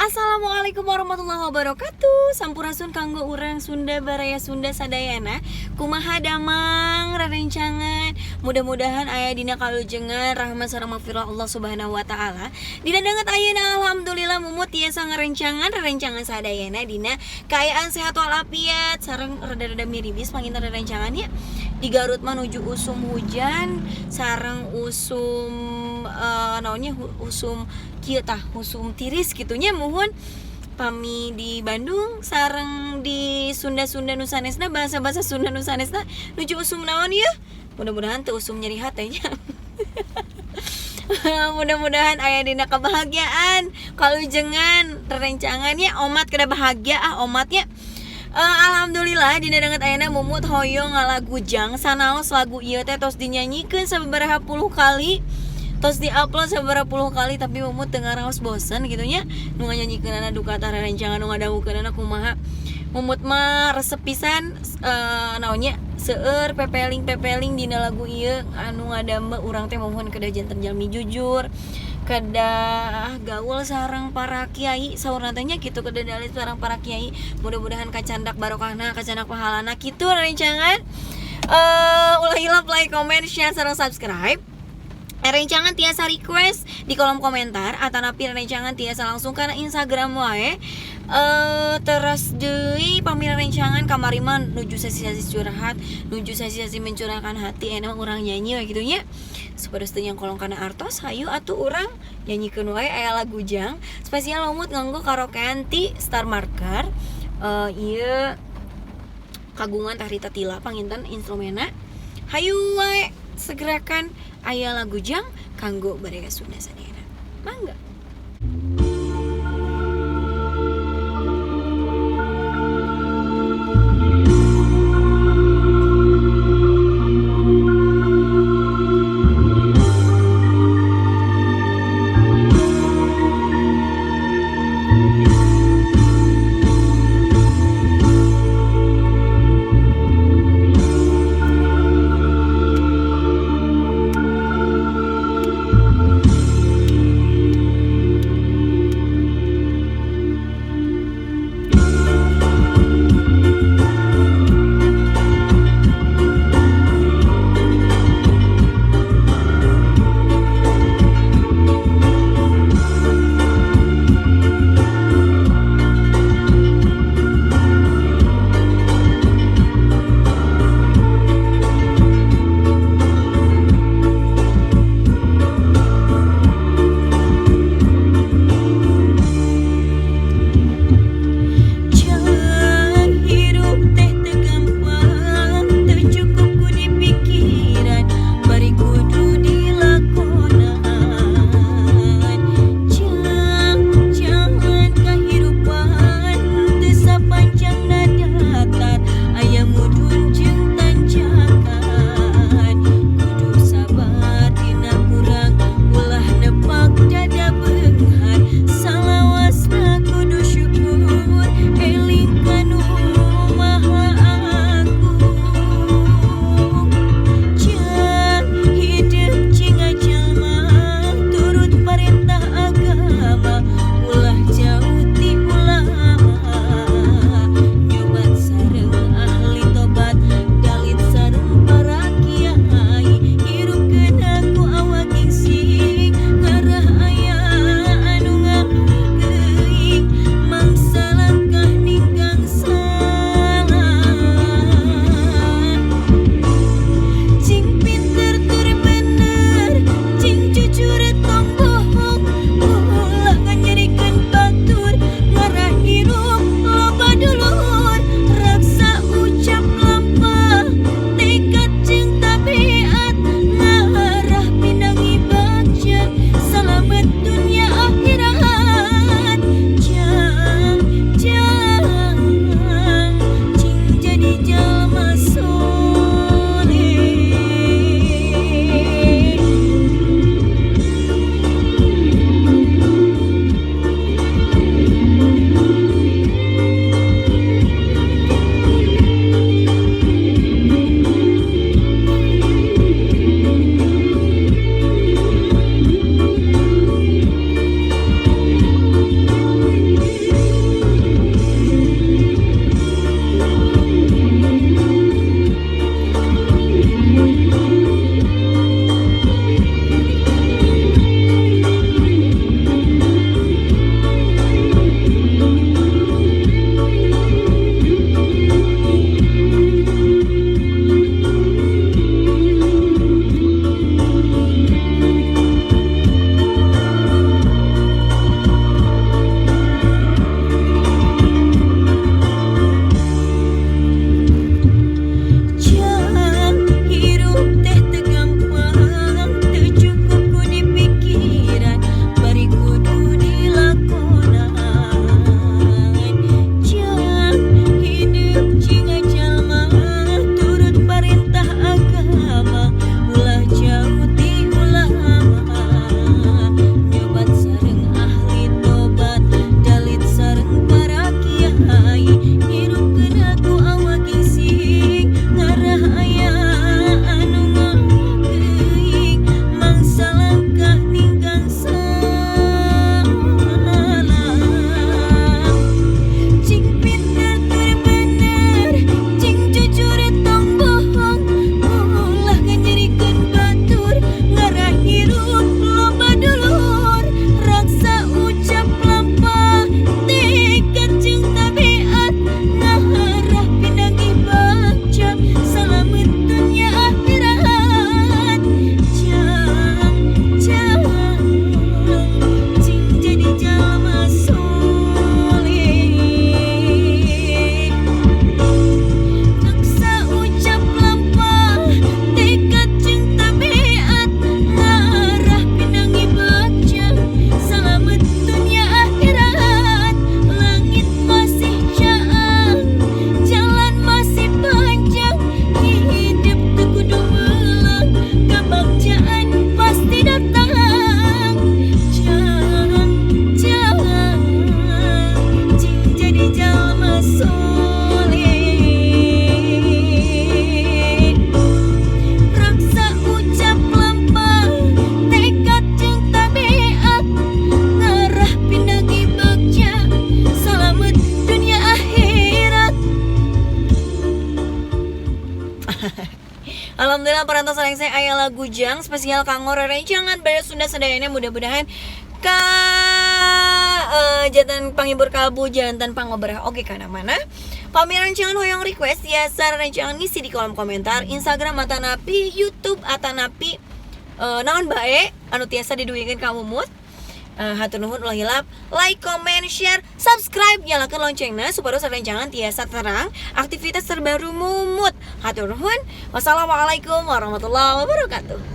Assalamualaikum warahmatullahi wabarakatuh. Sampurasun kanggo urang Sunda baraya Sunda sadayana. Kumaha damang rerencangan. Mudah-mudahan aya dina kalujengan rahmat sareng magfirah Allah Subhanahu wa taala. Dina danget ayeuna alhamdulillah mumut tiasa ngarencangan rerencangan sadayana dina kaayaan sehat walafiat sareng rada-rada miribis panginten rerencangan ya. Di Garut mah nuju usum hujan sareng usum naonnya usum kieu tah usum tiris kitunya muhun pami di Bandung sareng di Sunda-Sunda nu sanesna bahasa-bahasa Sunda nu sanesna nuju usum naon ya, mudah-mudahan teu usum nyeri hate nya. Mudah-mudahan aya dina kebahagiaan kalujengan rerencangannya omat kada bahagia ah omatnya. Alhamdulillah dina danget ayeuna mumut hoyong ngalagujang sanaos lagu ieu teh tos dinyanyikeun sababaraha puluh kali, tos diupload sababaraha puluh kali, tapi mumut teu ngaraos bosen gitu nya nu nganyanyikeunana duka tah rerencangan nu ngadangukeunana kumaha. Mumut mah resep pisan naonnya seueur pepeling-pepeling dina lagu ieu anu ngadamel urang teh mohon kedah janten jalmi jujur, kedah gaul sareng para kiai saurna teh nya kitu, kedah dalit sareng para kiai, mudah-mudahan kacandak barokahna, kacandak pahalana kitu rerencangan. Ulah hilap like, comment, share, sareng subscribe. Rencangan tiasa request di kolom komentar atanapi rencangan tiasa langsung kana Instagram wae. Terus deui pamira rencangan kamari mah nuju sesi-sesi curhat, nuju sesi-sesi mencurahkan hati, enak urang nyanyi we kitu nya. Supados teu nyangkolong kana artos, hayu atuh urang nyanyikeun wae aya lagu jang spesial lumut nganggo karaokean ti Star Marker. Ieu kagungan Teh Rita Tila panginten instrumena. Hayu wae segerakan aya lagu jang kanggo baraya Sunda sadayana. Mangga. parantos rengse aya lagu jang spesial kanggo rerencangan baraya Sunda sadayana. Mudah-mudahan ka janten panghibur kalbu, janten pangobrah oge kana mana. Pami rerencangan hoyong request, tiasa rerencangan ngisi di kolom komentar Instagram atanapi YouTube atanapi naon bae anu tiasa didugikeun ka Mumut. Hatur nuhun, ulah hilap like, comment, share, subscribe, nyalakan loncengnya supaya rerencangan tiasa terang aktivitas terbaru Mumut. Hatur nuhun. Wassalamualaikum warahmatullahi wabarakatuh.